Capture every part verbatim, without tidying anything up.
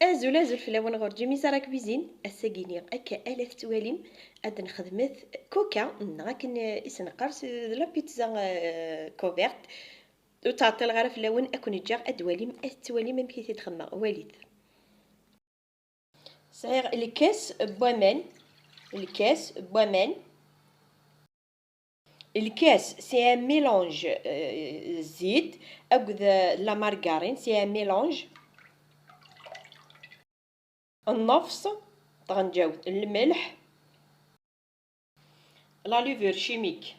Azul, azul fell-awen ɣur Jimmy Zara Cuisine. Ass-agi-ni, akka ala tettwalim, ad nexdmet coca, neɣ akken, eh, i s-neqqar, s-, d la pizza, eh, couverte. Ur ttɛeṭṭileɣ ara fell-awen, ad ken-ǧǧeɣ ad twalim, ad tettwalim amek i t-id-xedmeɣ. Walit. Sɛiɣ lkas n waman, lkas n waman. Lkas, c'est un mélange, euh, zzit akked, euh, la margarine, c'est un mélange. Nnefṣ, tɣenǧawt, lmelḥ, la levure chimique,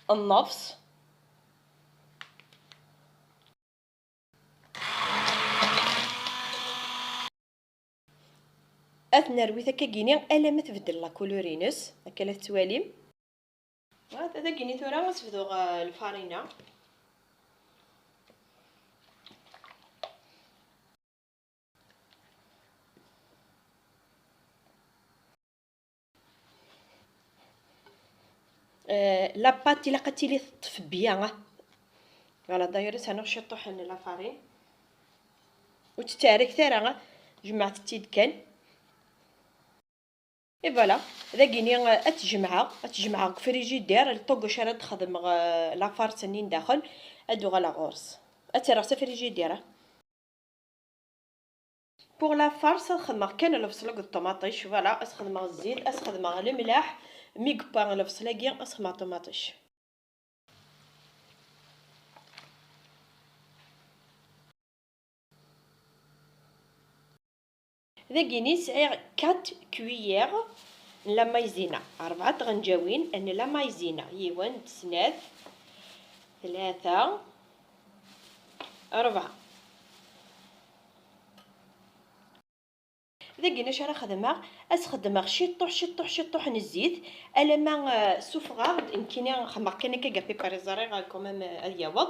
nnefṣ. Ad t-nerwi akkagini alamma tbeddel la couleur-ines, akka la tettwalim. Dagini tura ad s-bduɣ, eh, lfarina. Eh, la pâte ilaq ad tili teṭṭef bien, ah. Voilà, d'ailleurs, ad s-rnuɣ ciṭuḥ n la farine. Ur tettɛerriket ara, ah. Jemɛet-tt-id kan. Et voilà, dagini, eh, ad t-jemɛeɣ, ad t-jemɛeɣ deg frigidaire, lṭuguc ara d-xedmeɣ, eh, la farce-nni n daxel, ad d-uɣaleɣ ɣur-s. Ad tt-rreɣ s frigidaire, ah. Pour la farce, ad xedmeɣ kan lebṣel akked ṭumaṭic, voilà, ad xedmeɣ zzit, ad xedmeɣ lemlaḥ, mi yewwa lebṣel-agi, ad xedmeɣ ṭumaṭic. Dagini sɛiɣ quatre cuillères n la maïzena, rebɛa tɣenǧawin n la maïzena, yiwen, snat, tlata, rebɛa. Dagini acu ara xedmeɣ? Ad s-xedmeɣ ciṭuḥ, ciṭuḥ, ciṭuḥ n zzit, alamma, eh, ssufɣeɣ-d, nekkini xedmeɣ kan akka, gapipari ẓriɣ, eh, quand même, eh, ad yaweḍ,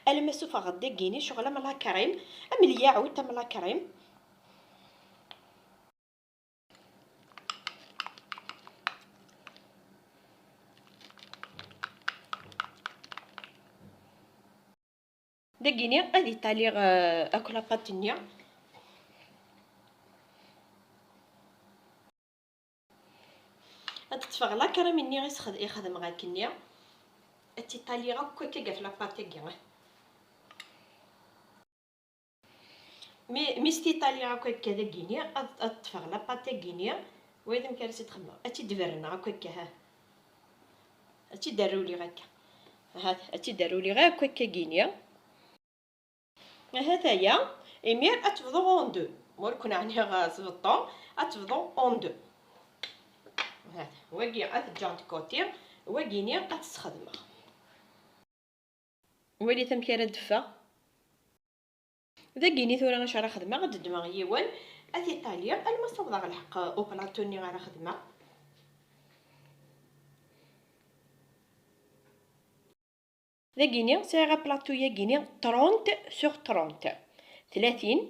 alamma ssufɣeɣ-d dagini, ccɣel am la crème, am lyaɛut, am la crème. Dagini ad italiɣ, eh, akk la pâte-nni. Ad ṭṭfeɣ la crème-nni i sxed-, i xedmeɣ akkenni. Ad tt-italiɣ akk akka ɣef la pâte-agi. Mi, mi s-titaliɣ akk akka dagini, ad, ad ṭṭfeɣ la pâte-agi-ni, wayeḍ amek ara s-id-xedmeɣ. Ad tt-id-berrneɣ akk akka, ha. Ad tt-id-rruliɣ akka. Ahat, ad tt-id-rruliɣ akk akka-gini. Ahat aya, imir ad tebḍu en deux. Ma ur ken-ɛniɣ s beṭṭu, ad tebḍu en deux. Ahat, wagi ad t-ǧǧeɣ de côté, wagini ad t-sxedmeɣ. Walit amek ara d-teffeɣ. Dagini tura acu ara xedmeɣ, ad d-ddmeɣ yiwen, ad t-italiɣ, alma ssawḍeɣ lḥeq au plateau-nni ara xedmeɣ. Dagini, sɛiɣ aplaṭu-yagini trente sur trente. Tlatin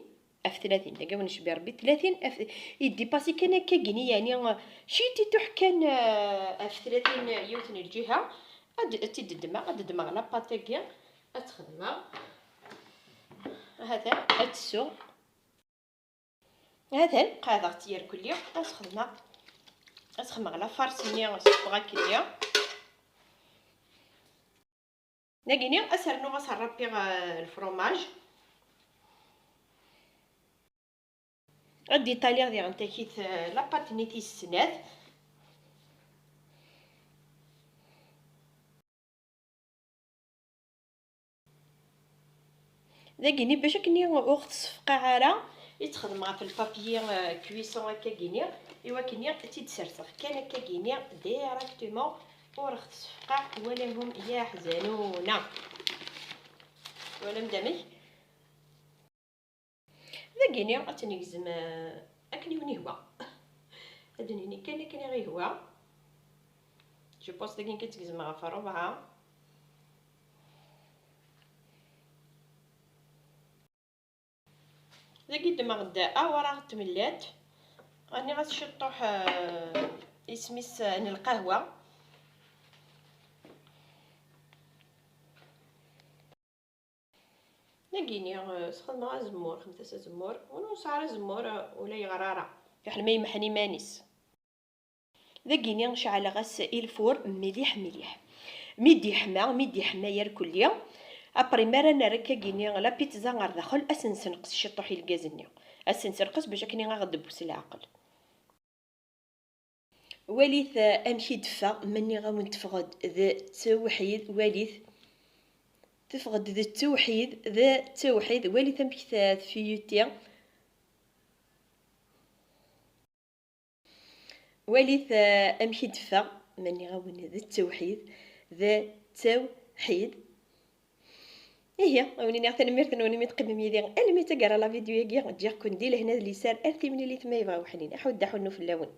ɣef tlatin, dagi wen-icbi Rebbi, tlatin ɣef, idipasi kan akka-gini, yeɛni, ciṭiṭuḥ kan, eh, ɣef tlatin yiwet n lǧiha. Ad, ad tt-id-ddmeɣ, ad ddmeɣ la pâte-agi, ad tt-xedmeɣ. Hatan, ad tt-ssuɣ. Hatan, qeɛdeɣ-tt yerkelli, ad xedmeɣ, ad xedmeɣ la farce-nni s tebɣa-k-nni. Dagini, ad s-rnuɣ, ad s-rrapiɣ, eh, lefromaj. Ad d-italiɣ diɣen takit, eh, la pâte-nni tis snat. Dagini, bac akken ur ɣ-tessefqaɛ ara, i tt-xedmeɣ ɣef lpapyi, eh, cuisson akka-gini, i wakken ad tt-id-serseɣ kan akka-gini directement, ur ɣ-tessefqaɛ wala hum ya ḥzanuna. Twalam-d amek? Dagini ad tt-negzem, eh, akken i wen-ihwa. Ad d-nini kan akken i ɣ-ihwa. Je pense dagini kan tt-gezmeɣ ɣef ṛebɛa. Dagi ddmeɣ-d awraɣ n tmellalt. Rniɣ-as ciṭṭuḥ, eh, isem-is, eh, n lqahwa. Agini, eh, sxedmeɣ azemmur, xedmet-as azemmur, ur nesɛi ara azemmur, eh, ula yeɣra ara. Fiḥel ma yemḥen iman-is. Dagini ceɛleɣ-as i lfur mliḥ mliḥ. Mi d-yeḥma, mi d-yeḥma yerkulli, après mi ara nerr akkagini la pizza ɣer daxel, ad s-nsenqes ciṭuḥ i lgaz-nni. Ad s-nsenqes bac akken i aɣ-d-tewwes leɛqel. Walit, eh, amek i d-teffeɣ, ma nniɣ-awen teffeɣ-d d ttewḥid, walit. Teffeɣ-d d ttewḥid, d ttewḥid, walit amek t-, tfiyuti. Walit, eh, amek i d-teffeɣ, ma nniɣ-awen d ttewḥid, d ttewḥid. Ihi, a wen-iniɣ tanemmirt-nwen imi teqqimem yid-i almi d taggara la vidéo-agi, ǧǧiɣ-ken di lehna d liser ar timlilit ma yebɣa uḥnin, aḥuddu aḥunnu fell-awen.